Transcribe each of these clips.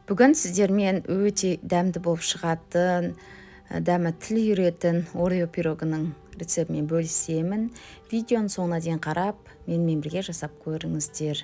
Бүгін сіздермен өте дәмді болып шығатын, дәмі тіл үйіретін Орео пирогының рецептімен бөлісемін. Видеоның соңына дейін қарап, менімен бірге жасап көріңіздер.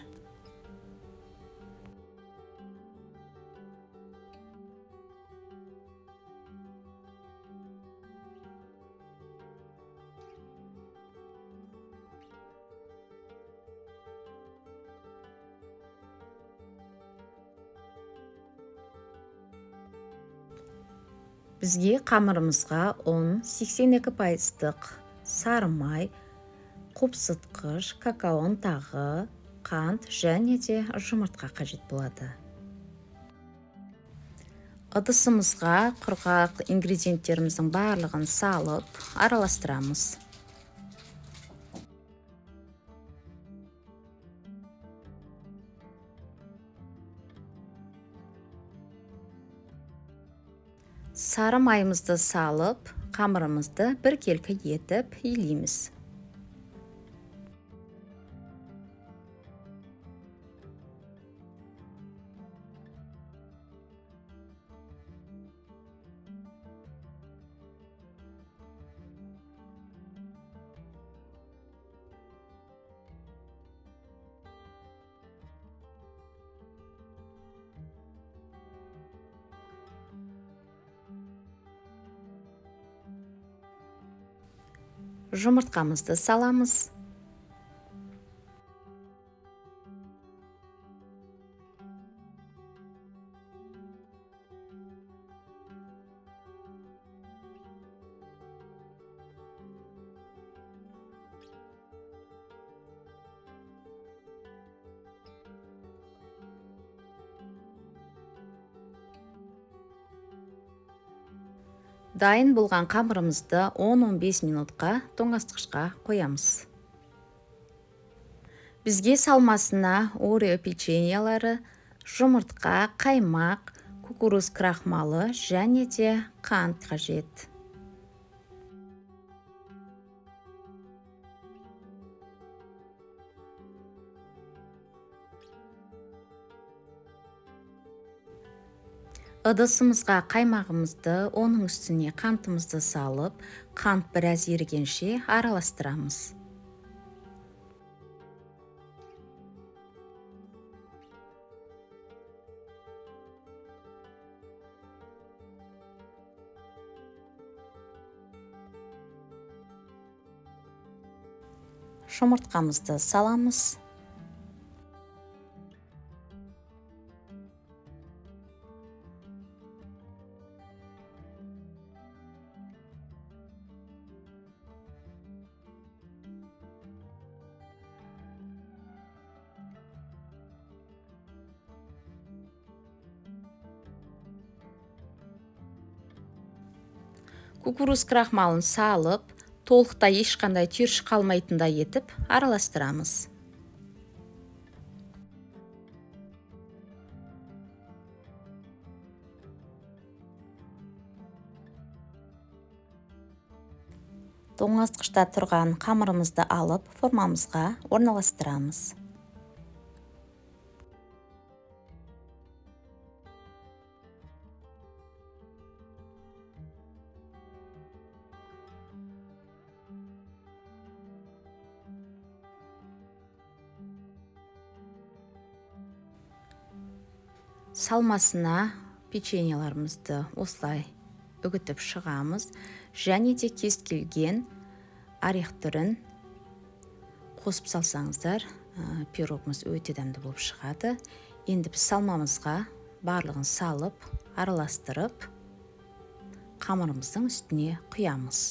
Бізге қамырымызға ұн, 82%-тық сары май, қопсытқыш, какао ұнтағы, қант және де жұмыртқа қажет болады. Ыдысымызға құрғақ ингредиенттеріміздің барлығын салып араластырамыз. Сары майымызды салып, қамырымызды біркелкі етіп илейміз. Жұмыртқамызды саламыз. Дайын болған қамырымызды 10-15 минутқа тоңазытқышқа қоямыз. Бізге салмасына Орео печеньелері, жұмыртқа, қаймақ, кукуруз крахмалы және де қант қажет. Ыдысымызға қаймағымызды, оның үстіне қантымызды салып, қант біраз ерігенше араластырамыз. Жұмыртқамызды саламыз. Кукуруз крахмалын салып, толықтай ешқандай түйіршік қалмайтындай етіп араластырамыз. Тоңазытқышта тұрған қамырымызды алып, формамызға орналастырамыз. Салмасына печеньеларымызды осылай үгітіп шығамыз және де кез келген орех түрін қосып салсаңыздар, пирогымыз өте дәмді болып шығады. Енді біз салмамызға барлығын салып, араластырып, қамырымыздың үстіне құямыз.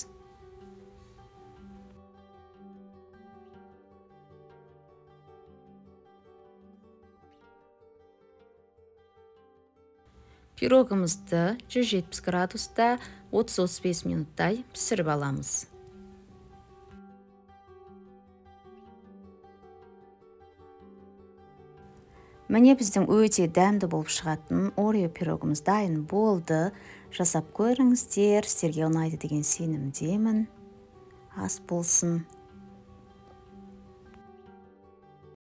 Пирогымызды 170 градуста 30-35 минуттай пісіріп аламыз. Міне біздің өте дәмді болып шығатын Орео пирогымыз дайын болды. Жасап көріңіздер, сіздерге ұнайды деген сенімдемін. Ас болсын.